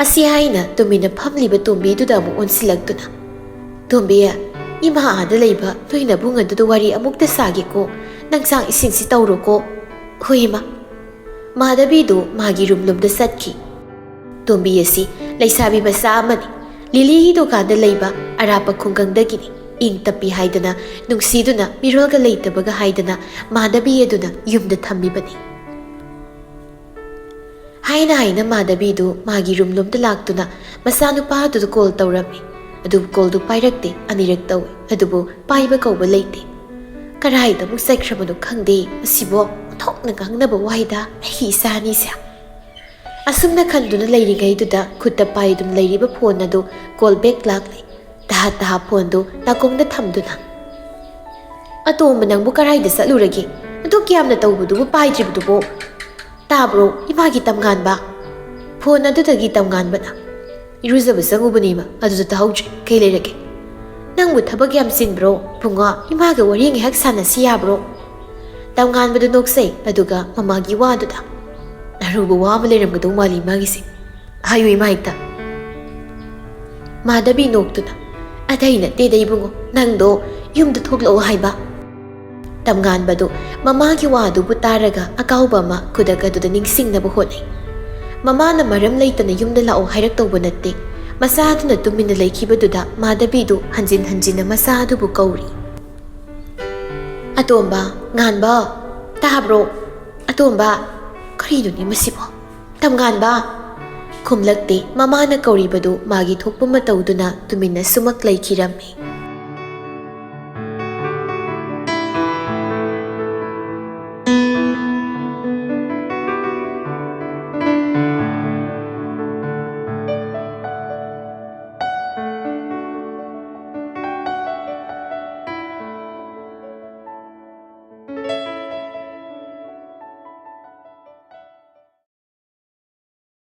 ꯑꯁꯤ ꯍꯥꯏꯅ ꯇꯨꯃꯤꯟꯅ ꯐꯝꯂꯤꯕ ꯇꯣꯝꯕꯤꯗꯨꯗ ꯑꯃꯨꯛ ꯑꯣꯟꯁꯤꯜꯂꯛꯇꯨꯅ, "ꯇꯣꯝꯕꯤ, ꯏꯃꯥ ꯑꯥꯗ ꯂꯩꯕ ꯅꯣꯏ ꯅꯕꯨꯡ ꯑꯗꯨꯗ ꯋꯥꯔꯤ ꯑꯃꯨꯛꯇ ꯁꯥꯒꯦꯀꯣ꯫ ꯅꯪ ꯆꯥꯛ ꯏꯁꯤꯡꯁꯤ ꯇꯧꯔꯣꯀꯣ꯫" "ꯍꯣꯏ ꯏꯃꯥ꯫" ꯃꯥꯙꯕꯤꯗꯨ ꯃꯥꯒꯤ ꯔꯨꯝꯂꯣꯝꯗ ꯆꯠꯈꯤ꯫ ꯇꯣꯝꯕꯤ ꯑꯁꯤ ꯂꯩꯁꯥꯕꯤ ꯃꯆꯥ ꯑꯃꯅꯤ꯫ ꯂꯤꯂꯤꯒꯤ ꯗꯨꯀꯥꯟꯗ ꯂꯩꯕ ꯑꯔꯥꯞꯄ ꯈꯨꯡꯒꯪꯗꯒꯤꯅꯤ꯫ ꯏꯪ ꯇꯞꯄꯤ ꯍꯥꯏꯗꯅ, ꯅꯨꯡꯁꯤꯗꯨꯅ, ꯃꯤꯔꯣꯜꯒ ꯂꯩꯇꯕꯒ ꯍꯥꯏꯗꯅ ꯃꯥꯙꯕꯤ ꯑꯗꯨꯅ ꯌꯨꯝꯗ ꯊꯝꯃꯤꯕꯅꯤ꯫ ꯍꯥꯏꯅ ꯍꯥꯏꯅ ꯃꯥꯙꯕꯤꯗꯨ ꯃꯥꯒꯤ ꯔꯨꯝꯂꯣꯝꯗ ꯂꯥꯛꯇꯨꯅ ꯃꯆꯥꯅꯨꯄꯥ ꯑꯗꯨꯗ ꯀꯣꯜ ꯇꯧꯔꯝꯃꯤ꯫ ꯑꯗꯨꯕꯨ ꯀꯣꯜꯗꯨ ꯄꯥꯏꯔꯛꯇꯦ꯫ ꯑꯅꯤꯔꯛ ꯇꯧꯏ, ꯑꯗꯨꯕꯨ ꯄꯥꯏꯕ ꯀꯧꯕ ꯂꯩꯇꯦ꯫ ꯀꯔꯥꯏꯗ ꯑꯃꯨꯛ ꯆꯠꯈ꯭ꯔꯕꯅꯣ ꯈꯪꯗꯦ꯫ ꯃꯁꯤꯕꯣ ꯑꯣꯟꯊꯣꯛꯅ ꯉꯥꯡꯅꯕ ꯋꯥꯏꯗ, ꯑꯩꯒꯤ ꯏꯆꯥ ꯑꯅꯤꯁꯦ꯫ ꯑꯁꯨꯝꯅ ꯈꯟꯗꯨꯅ ꯂꯩꯔꯤꯉꯩꯗꯨꯗ ꯈꯨꯠꯇ ꯄꯥꯏꯗꯨꯅ ꯂꯩꯔꯤꯕ ꯐꯣꯟ ꯑꯗꯨ ꯀꯣꯜ ꯕꯦꯛ ꯂꯥꯛꯂꯦ꯫ ꯇꯍꯥ ꯇꯍꯥ ꯐꯣꯟꯗꯨ ꯅꯥꯀꯣꯡꯗ ꯊꯝꯗꯨꯅ, "ꯑꯇꯣꯝꯕ, ꯅꯪꯕꯨ ꯀꯔꯥꯏꯗ ꯆꯠꯂꯨꯔꯒꯦ? ꯑꯗꯨꯛ ꯌꯥꯝꯅ ꯇꯧꯕꯗꯨꯕꯨ ꯄꯥꯏꯗ꯭ꯔꯤꯕꯗꯨꯕꯣ? ꯇꯥꯕ꯭ꯔꯣ, ꯏꯃꯥꯒꯤ ꯇꯝꯉꯥꯟꯕ?" ꯐꯣꯟ ꯑꯗꯨꯗꯒꯤ ꯇꯝꯉꯥꯟꯕꯅ, "ꯏꯔꯨꯖꯕ ꯆꯪꯉꯨꯕꯅꯦꯕ, ꯑꯗꯨꯗ ꯇꯥꯍꯧꯗ꯭ꯔꯦ꯫ ꯀꯩ ꯂꯩꯔꯒꯦ? ꯅꯪꯕꯨ ꯊꯕꯛ ꯌꯥꯝ ꯆꯤꯟꯕ꯭ꯔꯣ? ꯕꯨꯡꯉꯣ, ꯏꯃꯥꯒ ꯋꯥꯔꯤ ꯉꯥꯏꯍꯥꯛ ꯁꯥꯟꯅꯁꯤ ꯌꯥꯕ꯭ꯔꯣ?" ꯇꯝꯉꯥꯟꯕꯗꯨ ꯅꯣꯛꯆꯩ, ꯑꯗꯨꯒ ꯃꯃꯥꯒꯤ ꯋꯥꯗꯨꯗ, "ꯑꯔꯨꯕ ꯋꯥ ꯑꯃ ꯂꯩꯔꯝꯒꯗꯧ ꯃꯥꯜꯂꯤ ꯃꯥꯒꯤꯁꯦ꯫ ꯍꯥꯏꯌꯨ ꯏꯃꯥ ꯍꯦꯛꯇ꯫" ꯃꯥꯙꯕꯤ ꯅꯣꯛꯇꯨꯅ, "ꯑꯇꯩ ꯅꯠꯇꯦꯗ ꯏꯕꯨꯡꯉꯣ, ꯅꯪꯗꯣ ꯌꯨꯝꯗ ꯊꯣꯛꯂꯛꯑꯣ ꯍꯥꯏꯕ꯫" ꯇꯝꯉꯥꯟꯕꯗꯨ ꯃꯃꯥꯒꯤ ꯋꯥꯗꯨꯕꯨ ꯇꯥꯔꯒ ꯑꯀꯥꯎꯕ ꯑꯃ ꯈꯨꯗꯛ ꯑꯗꯨꯗ ꯅꯤꯡꯁꯤꯡꯅꯕ ꯍꯣꯠꯅꯩ꯫ ꯃꯃꯥꯅ ꯃꯔꯝ ꯂꯩꯇꯅ ꯌꯨꯝꯗ ꯂꯥꯛꯑꯣ ꯍꯥꯏꯔꯛꯇꯧꯕ ꯅꯠꯇꯦ꯫ ꯃꯆꯥꯗꯨꯅ ꯇꯨꯃꯤꯟꯅ ꯂꯩꯈꯤꯕꯗꯨꯗ ꯃꯥꯙꯕꯤꯗꯨ ꯍꯟꯖꯤꯟ ꯍꯟꯖꯤꯟꯅ ꯃꯆꯥ ꯑꯗꯨꯕꯨ ꯀꯧꯔꯤ꯫ "ꯑꯇꯣꯝꯕ, ꯉꯥꯟꯕ, ꯇꯥꯕ꯭ꯔꯣ? ꯑꯇꯣꯝꯕ, ꯀꯔꯤꯅꯣꯅꯦ ꯃꯁꯤꯕꯣ? ꯇꯝꯉꯥꯟꯕ!" ꯈꯨꯝꯂꯛꯇꯦ꯫ ꯃꯃꯥꯅ ꯀꯧꯔꯤꯕꯗꯨ ꯃꯥꯒꯤ ꯊꯣꯛꯄ ꯃꯇꯧꯗꯨꯅ ꯇꯨꯃꯤꯟꯅ ꯁꯨꯃꯛ ꯂꯩꯈꯤꯔꯝꯃꯤ꯫